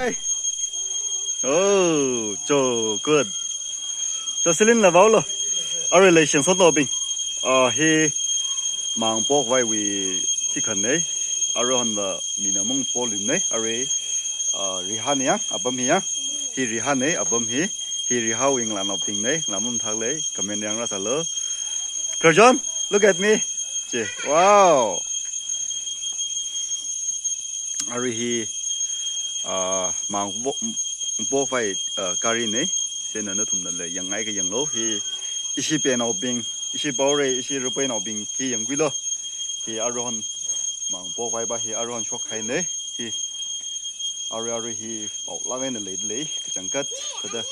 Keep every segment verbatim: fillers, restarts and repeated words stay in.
Hi. Oh, cho, good. Jocelyn la vaolo. Arui leishiyan sotnaobing. Ah, hi Mangpok vaiwui khikhanei. Aruihon la mina mangpok limnei. Arui, ah, Rihanei yang, apam hi yang. Hi Rihanei, apam hi. Hi Rihawui ngalānaobingnei, ngalā mamthaklei, comment yangrasālo. Khararchon, look at me. Chi, wow. Arui hi, ah, Mangpok, Mangpok vai, ah, garinei. Chieina nathumnala yangngaikha yanglo. Hi, ishi penaobing, ishi paorei, ishi rapeinaobing, hi yangkhuilo. Hi aruihon Mangpok vai va hi aruihon shokhainei. Hi arui arui hi paolāk eina leidalei, kachangkhat, kada.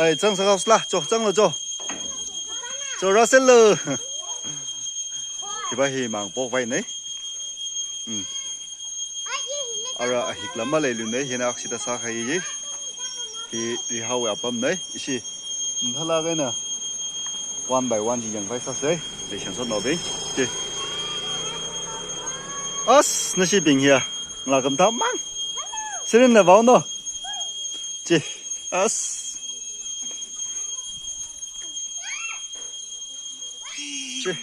Ai, chang sakhaosāla, cho, changlo cho. Cho, rāsālo. Hi va hi Mangpok vainei. Hmm. Ara ahik lam maleilunei, hina aksida sākhai. Hi Rihawui apamnei, ishi. Mathālāk eina one by one chi yangpai sāsei, leishiyan sotnaobing. Chi. As, nashibing hiya. Ngalā khamathā mang. Sirin na vaono. Chi. As. Chi.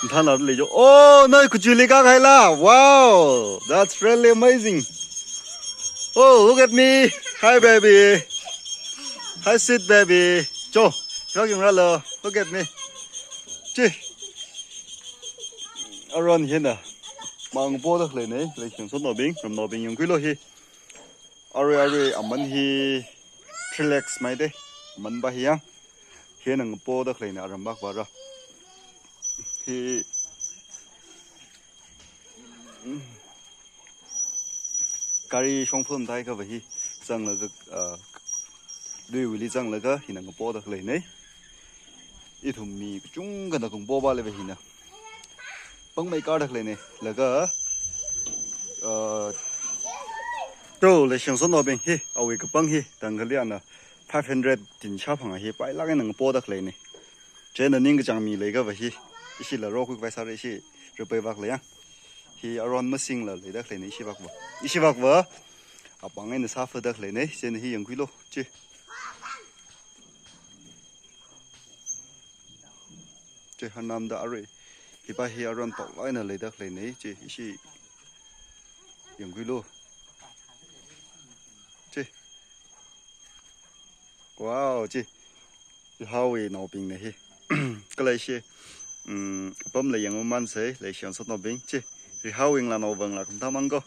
Mathāna leijo. Oh, na kachuili kākhaila. Wow, that's really amazing. Oh, look at me. Hi, baby. Hi, sweet baby. Cho, cho, yangralo. Look at me. Chi. Aruihon hina Mangpokda khaleinei, leishiyan sotnaobing, ramnaobing yangkhuilo hi. Arui arui aman hi three lakhs maidei. Aman va hi yang. Hina ngapokda khaleinei aram vak vara. Hi gari shongfa mathākha va hi zanglaga, ah, luiwuili zanglaga hina ngapokda khaleinei. Ithum mi kachungkhana kungpo vāli va hina pangmei karda khaleinei. Laga, ah, to, leishiyan sotnaobing hi, awui kapang hi, tangkhali ana five hundred tinsha phangā hi pailāk eina ngapokda khaleinei. Chieina ningkachāng mi leikha va hi, ishila rokhui khavai sāra, ishi rapai vak lei yang. Hi aruihon masingla leida khaleinei, ishi vak va. Ishi vak va. Apāng eina sāfada khaleinei, chieina hi yangkhuilo, chi. Chi hanamda arui. Hi va hi aruihon paolāk eina leida khaleinei, chi, ishi yangkhuilo. Chi. Wow, chi. Rihawui naobingnei hi. Kala ishi, mm, apamla yangmamansei, leishiyan sotnaobing, chi. Rihawui ngalānao va ngalā khamathā mang ko.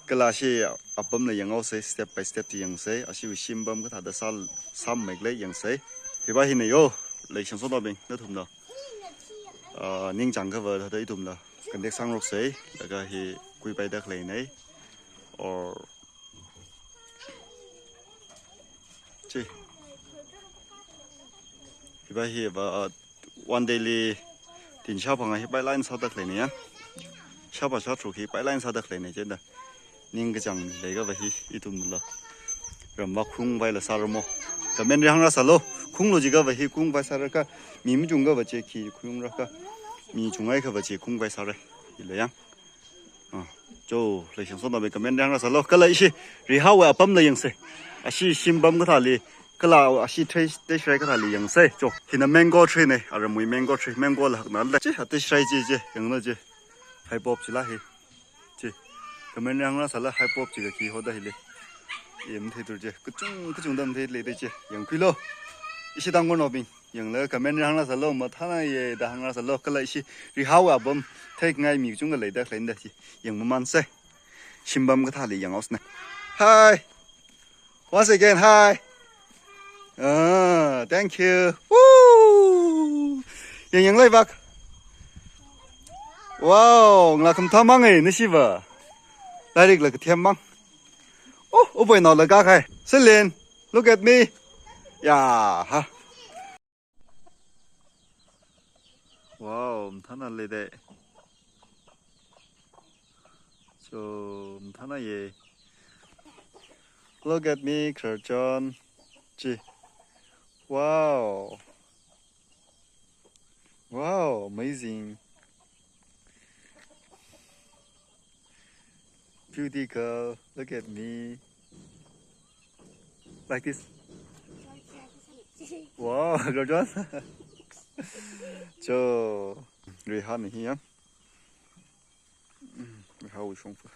Kala ishi apamla yanghaosei, step by step chi yangsei, ashiwui shimpam kathāda sā, sāmei khalei yangsei. Hi va hinei yo, leishiyan sotnaobing, nathumna, ah, ningchāngkha va thāda ithumla contact sāngaroksei, laga hi khuipaida khaleinei. Or chi. Hi va hi va, uh, one day li tinsha phangā hi pailāk eina sāda khaleinei ya. Shāvā shātharuk hi pailāk eina sāda khaleinei chieina. Ningkachāng leikha va hi ithumla ram vak khungvaila sāramo. Comment ri hāngrasālo. Khunglo jiakha va hi khungvai sārakha. Mi machungkha va chi khi khungrakha. Mi chunghaikha va chi khungvai sāra. Hila yang. Ah, cho, leishiyan sotnaobing comment ri hāngrasālo. Kala ishi Rihawui apamla yangsei. Ashi shimpam kathāli. Kala ashi thei, thei shrai kathāli yangsei. Cho, hina mango tree nei. Aramwui mango tree. Mango la hakna la. Chi, athei shrai chi, chi. Yanglu chi. Haipop chila hi. Chi. Comment ri hāngrasāla haipop chi kakhi hoda hili. Em theitur chi. Kachung, kachungda matheilei da chi. Yangkhuilo. Ishi Tangkhulnaobing. Yanglaga comment ri hāngrasālo, mathānaiye da hāngrasālo, kala ishi Rihawui apam theingai mi kachungkha leida khaleina da chi yangmamansei. Shimpam kathāli yanghaosei. Hi. Once again, hi. Ah, thank you. Woo! Yang yanglei vak. Wow, ngalā khamathā mang e, nashi va. Lairikla kathem mang. Oh, uboinaola kākahai. Selin. Look at me. Ya, ha. Wow, mathānalei de. So, mathānaiye. Look at me, Khararchon. Chi. Wow. Wow, amazing. Beauty girl, look at me. Like this. Wow, Khararchon. Cho, Reihana hi ya. Reihawui shongfa.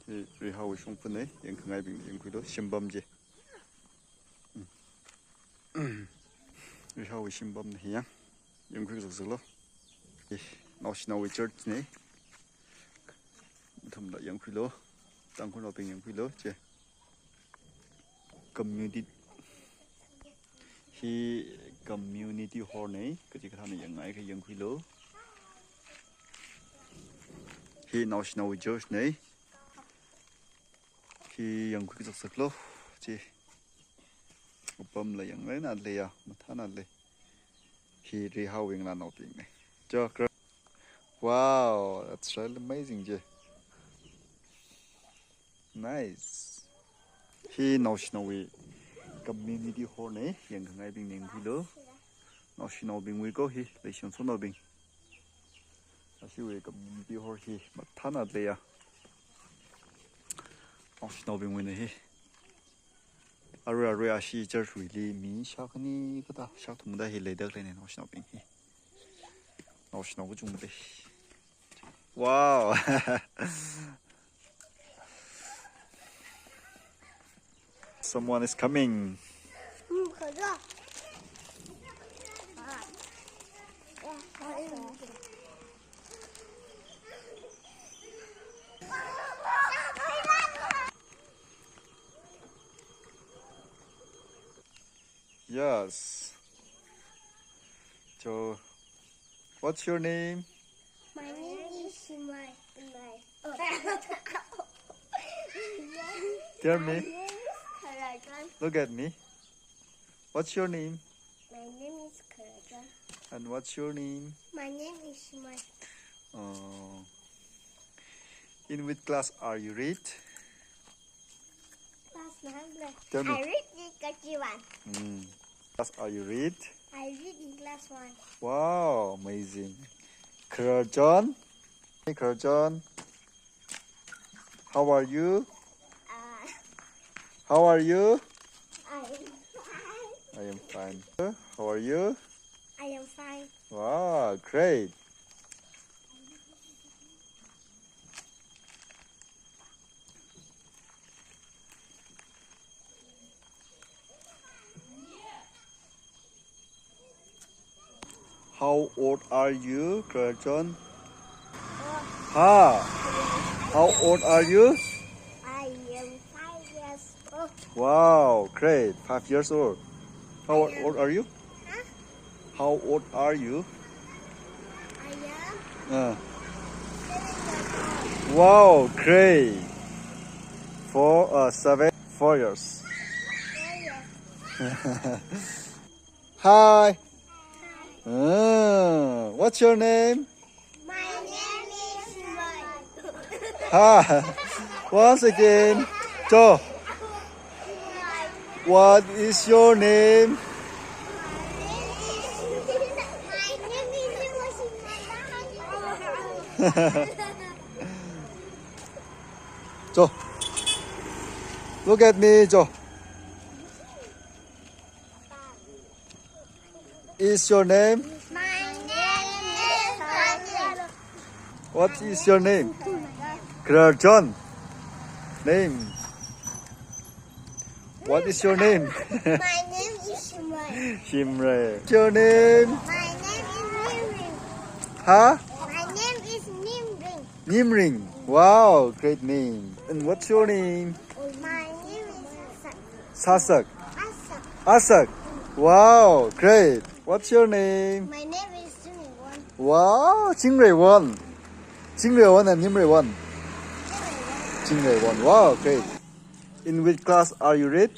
Hi Reihawui shongfana, yangkhangaibingna yangkhuilu, shimpam chi. Reihawui shimpamna hi ya. Yangkhui kazak zaklu. Eh, naoshinaowui church na. Mathāmada yangkhuilu. Tangkhulnaobing yangkhuilu, che. Community, hi community hall na, kachikathāna yangngai akha yangkhuilu. Hi naoshinaowui church na. Hi yangkhui kazak zaklu, che. Apamla yangngaina leiya, mathāna lei. Hi Reihawui ngalānaobingna. Cho, kra-, wow, that's really amazing, che. Nice. Hi naoshinaowui community hall na, yangkhangaibingna yangkhuilu. Naoshinaobingwui ko hi, leishonsonaobing. Ashiwui community hall hi mathāna leiya. Naoshinaobingwuina hi. Arui arui ashi church wuili mi shākhani kathā, shākathum kathā hi leida khaleina naoshinaobing hi. Naoshinao kachungkha lei. Wow. Someone is coming. Yes. So, what's your name? My name is Shimai. Tell me. My name is Khararchon. Look at me. What's your name? My name is Khararchon. And what's your name? My name is Shimai. Uh, in which class are you read? Class nine. Tell me. I read in K G one. Mm. Class are you read? I read in class one. Wow, amazing. Khararchon. Hey, Khararchon. How are you? Uh, how are you? I am fine. I am fine. How are you? I am fine. Wow, great. How old are you, Khararchon? Ha. How old are you? I am five years old. Wow, great. Five years old. How old are you? Huh? How old are you? I am, uh, seven years old. Wow, great. Four, uh, seven, four years. Four years. Hi. Hi. Uh, what's your name? My name is Shimai. Ha. Once again. Cho. What is your name? My name is, my name is Shimai. Cho. Look at me, Cho. Is your name? My name is Khararchon. What is your name? Khararchon. Name. What is your name? My name is Shimai. Shimai. Your name? My name is Nimring. Huh? My name is Nimring. Nimring. Wow, great name. And what's your name? My name is Sasak. Sasak. Asak. Asak. Wow, great. What's your name? My name is Chingreiwon. Wow, Chingreiwon. Chingreiwon and Nimreiwon. Chingreiwon. Wow, great. In which class are you read?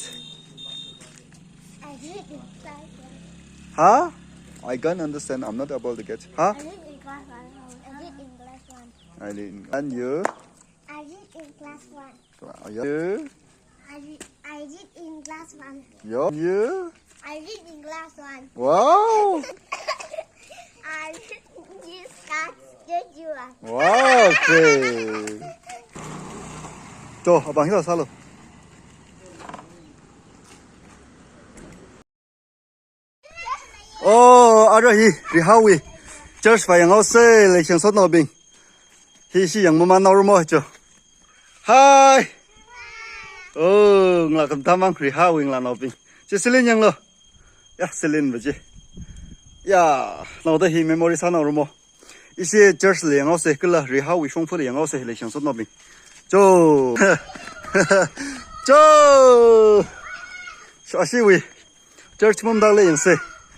I read in class one. Huh? I can't understand. I'm not able to get. Huh? I read in class one. I read in class one. I read in, and you? I read in class one. Wow, you? I read, I read in class one. Yo, you? I read in class one. Wow. I read in class one. Wow, okay. To, apāng hila sālu. Oh, ara hi, Rihaowui church va yanghaosei, leishing sotnaobing. Hi ishi yangmamānnaorumo cho. Hi. Oh, ngalā khamathā mang Rihaowui ngalānaobing. Chi Celine yanglu. Ya, Celine va chi. Ya, naoda hi memory sānao rumo. Ishi church la yanghaosei, kala Rihaowui shongfali yanghaosei, leishing sotnaobing. Cho. Cho. Ashiwui church mamdalei yangsei.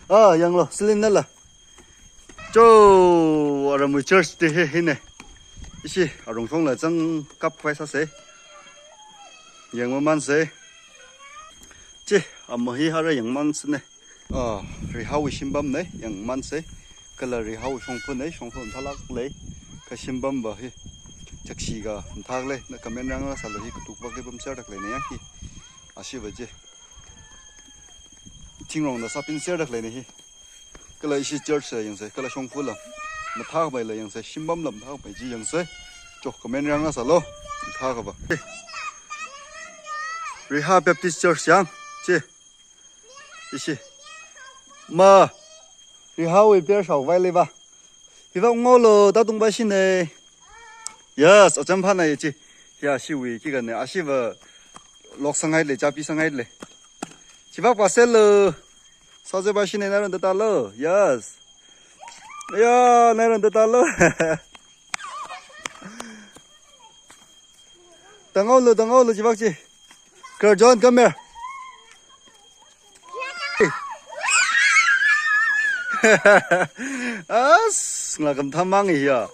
Ah, yanglu, Celine nala. Cho, aramwui church te hi, hine. Ishi arongshongla zangkap khavai sāsei. Yangmamānsei. Chi, ama hi ara yangmamānsei ne. Ah, Rihaowui shimpamne, yangmamānsei. Kala Rihaowui shongfane, shongfa mathālāklei. Kha shimpam va hi. Chakshi kha mathālei, na comment rāngasālu hi, katuk vak hi pamserdaklei ne yang hi. Ashi va chi. Thingrongna sāpinserdaklei ne hi. Kala ishi church la yangsei, kala shongfala. Mathākhavai la yangsei, shimpamla mathākhavai chi yangsei. Cho, comment rāngasālu. Mathākhava. Riha Baptist Church yang. Chi. Ishi. Ma. Rihaowui per shaovai leiva. Hiva ngaolu, tātung va shine. Yes, acham phānai chi. Hiya ashiwui kikane, ashiva loksanghai lei, chāpisanghailei. Chivak va selu. Sāzai va shine, nairanda tālu. Yes. Ya, nairanda tālu. Tāngaolu, tāngaolu, chivak chi. Girl John, come here. As, ngalā khamathā mang hiya.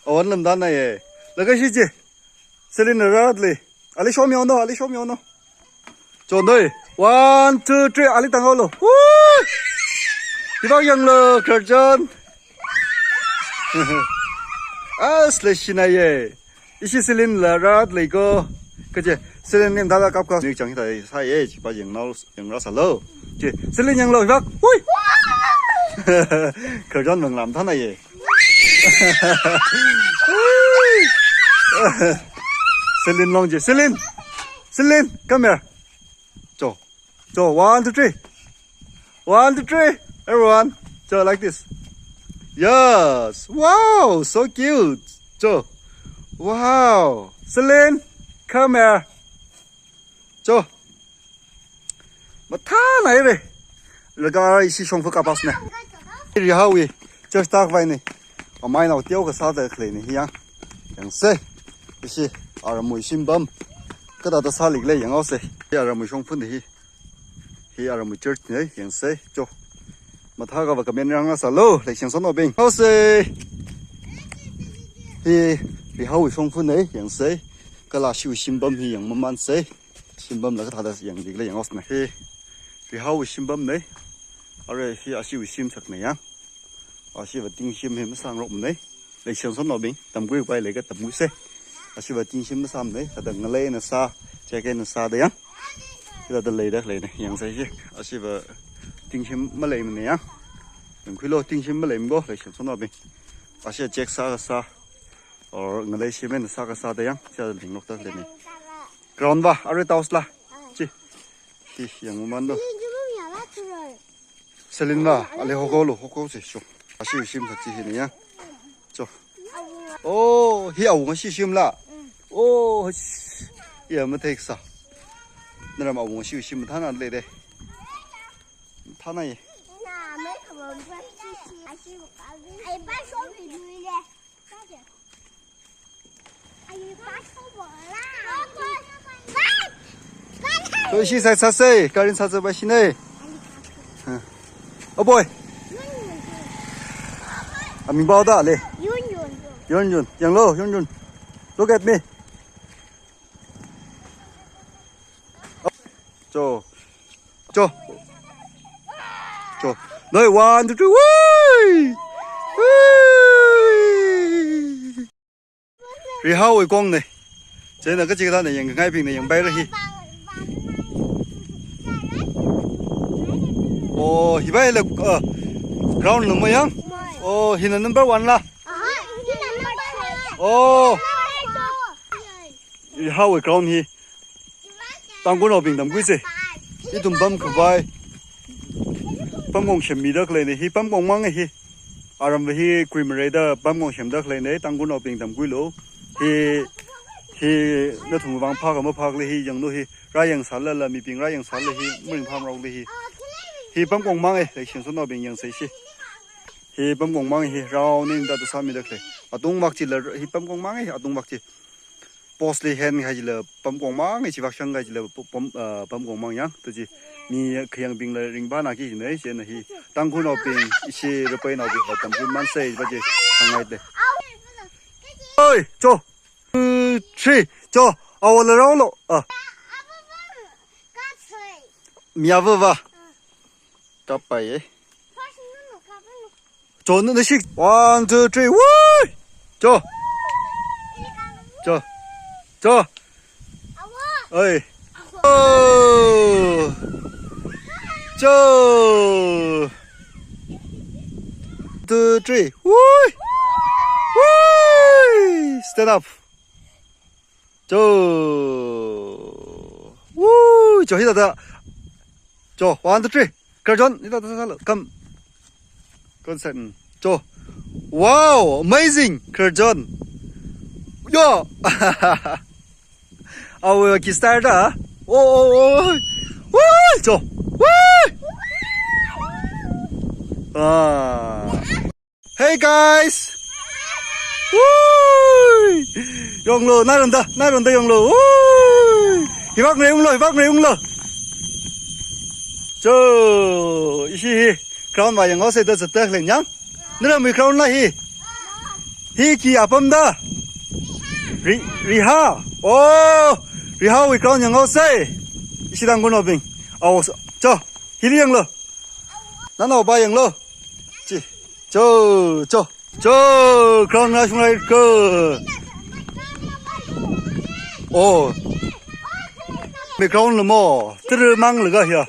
Awan lamda na ye. Laga shi chi. Celine rāratlei. Ali show me ono, ali show me ono. Chondoi. One, two, three. Ali tāngaolu. Woo! Chivak yanglu, Girl John. As, leishinai ye. Ishi Celine la rāratlei ko. Kaje, Celine ni mathāda kapkha. Ni chang hithā sāye, chipa yangnao, yangrāsālu. Chi, Celine yanglu, hivak. Hui! Girl John manglā mathānai ye. Celine long chi. Celine! Celine, come here. Cho. Cho, one, two, three. One, two, three. Everyone. Cho, like this. Yes. Wow, so cute. Cho. Wow. Celine, come here. Cho. Mathānai re. Laga ishi shongfa kapasne. Rihaowui church tākhavai ne. Amainao teokha sāda khalei ne hi yang. Yangsei. Ishi aramwui shimpam. Kathāda sālikhala yanghaosei. Hi aramwui shongfane hi. Hi aramwui church ne, yangsei. Cho. Mathākhava comment rāngasālu, leishing sotnaobing. Haosei. Hi Rihaowui shongfane, yangsei. Kala ashiwui shimpam hi yangmamānsei. Shimpamla kathāda yanglikhala yanghaosei. Hi Rihaowui shimpamne. Ara hi ashiwui shimsakne yang. Ashiva tingshim hi masāngarokmane. Leishing sotnaobing, tamkhuipai leiakha tamkhuisei. Ashiva tingshim masāmane, thāda ngaleina sā, chekna sāda yang. Hithāda leida leine, yangsei shi. Ashiva tingshim maleimane yang. Yangkhuilu, tingshim maleimako, leishing sotnaobing. Ashiva chek sākasā, or ngalei shimna sākasāda yang, chithāda linglokda leine. Ground va, arui taos la. Chi. Hi, yangmamānlu. Celine va, ali hokolu, hokosei, cho. Ashiwui shimsak chi hine ya. Cho. Oh, hi awunga ashi shimla. Oh, ya matheikasā. Naram awunga ashiwui shim mathānalei de. Mathānai. To ishi side sāsei, karin sāsei va shine. Huh. Oh boy. Aming baoda le. Yun Yun. Yun Yun. Yanglu, Yun Yun. Look at me. Cho. Cho. Cho. Noi, one, two, three. Wui! Wui! Rihaowui kongne. Chieina kachikathāna yangngaibingna yangpaira hi. Oh, hi va le, uh, ground lo mo yang? Oh, hina number one la. Oh. Rihawui ground hi Tangkhulnaobing tamkhuise. Ithum pamkhavai pamkong shemmida khaleina hi, pamkong mang hi. Aramva hi kuimareida pamkong shemda khaleina, Tangkhulnaobing tamkhuilu. Hi, hi nathumwui vang phākha maphākhala hi yanglu hi. Rāyangsālala, mibing rāyangsālala hi, maringphāmarokli hi. Hi pamkong mang, Leishemsotnaobing yangsa ishi. Hi pamkong mang hi, rao ningda tu sāmida khalei. Atungvak chila hi pamkong mang hi, atungvak chi. Post li hen kahai chila pamkong mang, chivak shang kahai chila pam, ah, pamkong mang yang, tu chi. Mi khayangbingla ringphānaki jina, chieina hi. Tangkhulnaobing, ishi Rapainaobingla tamkhui mansa, pa chi, hāngngaite. Oi, cho. Two, three, cho. Awala raolo. Ah. Miyavuva. Kapai, eh. Cho, na, nashi. One, two, three. Woo! Cho. Cho. Cho. Oi. Oh. Cho. Two, three. Woo! Woo! Stand up. Cho. Woo! Cho, hithāda. Cho, one, two, three. Khararchon, hithāda sālu. Come. Concert. Cho. Wow, amazing, Khararchon. Yo. Awo, ki style da. Oh, oh, oh. Woo! Cho. Woo! Ah. Hey guys! Woo! Yonglu, nairunda, nairunda yonglu. Woo! Hivak ngai unglu, hivak ngai unglu. Cho, ishi hi ground va yanghaose da zatda khalei yang. Naramwui ground la hi. Hi khi apam da? Ri, Riha. Oh, Rihawui ground yanghaose. Ishi Tangkhulnaobing. Awo, cho, hili yanglu. Nanaopa yanglu. Chi. Cho, cho. Cho, ground na shungai ko. Oh. Mi ground lo mo. Tiri mang laga ya.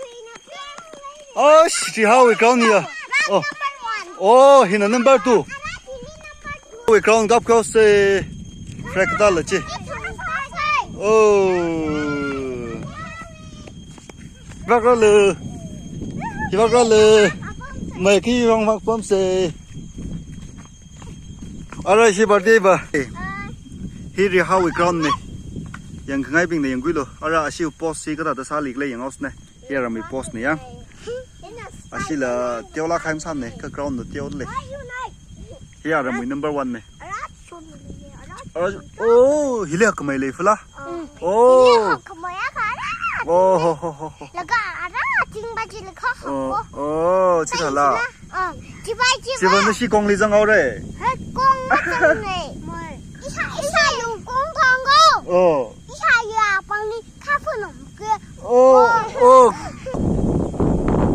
Oh, Rihawui ground ya. Oh. Oh, hina number two. Wui ground kapkhaose. Flag da la chi. Oh. Hivak rālu. Hivak rālu. Mai khi vang vak pamse. Ara ishi birthday va. Hi Rihawui ground na. Yangkhangaibingna yangkhuilu. Ara ashi post hi kathāda sāli khala yanghaosei. Hi aramwui post na yang. Ashila teolāk kahai masāmana, kha ground na teolei. Hi aramwui number one na. Ara, oh, hili khamei lei fala. Oh. Oh, ho, ho, ho, ho. Laga ara, ting ba ji laga. Oh, oh, chithāla. Chibai, chibai. Chibai nashi kongli zanghaore. Ha, kong mazangne. Isa, isa yung kong thang ko. Oh. Isa ya pangli. Oh, oh.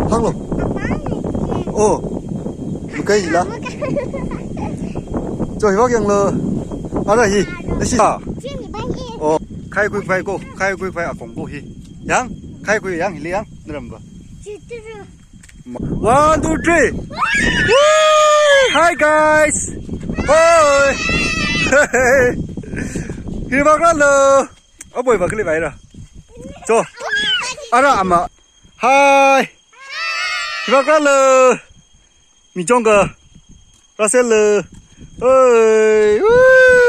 Hanglo. Oh. Makai hila. Cho, hivak yanglu. Ara hi. Nashi. Oh. Khaikhui phai ko. Khaikhui phai akong ko hi. Yang. Khaikhui yang hili yang. Naramva. One, two, three. Woo! Hi guys. Hi. Hivak rālu. Aboi va kali vai ra. Cho. Ara ama. Hi. Hivak rālu. Mi chungkha. Rāselu. Oi. Woo.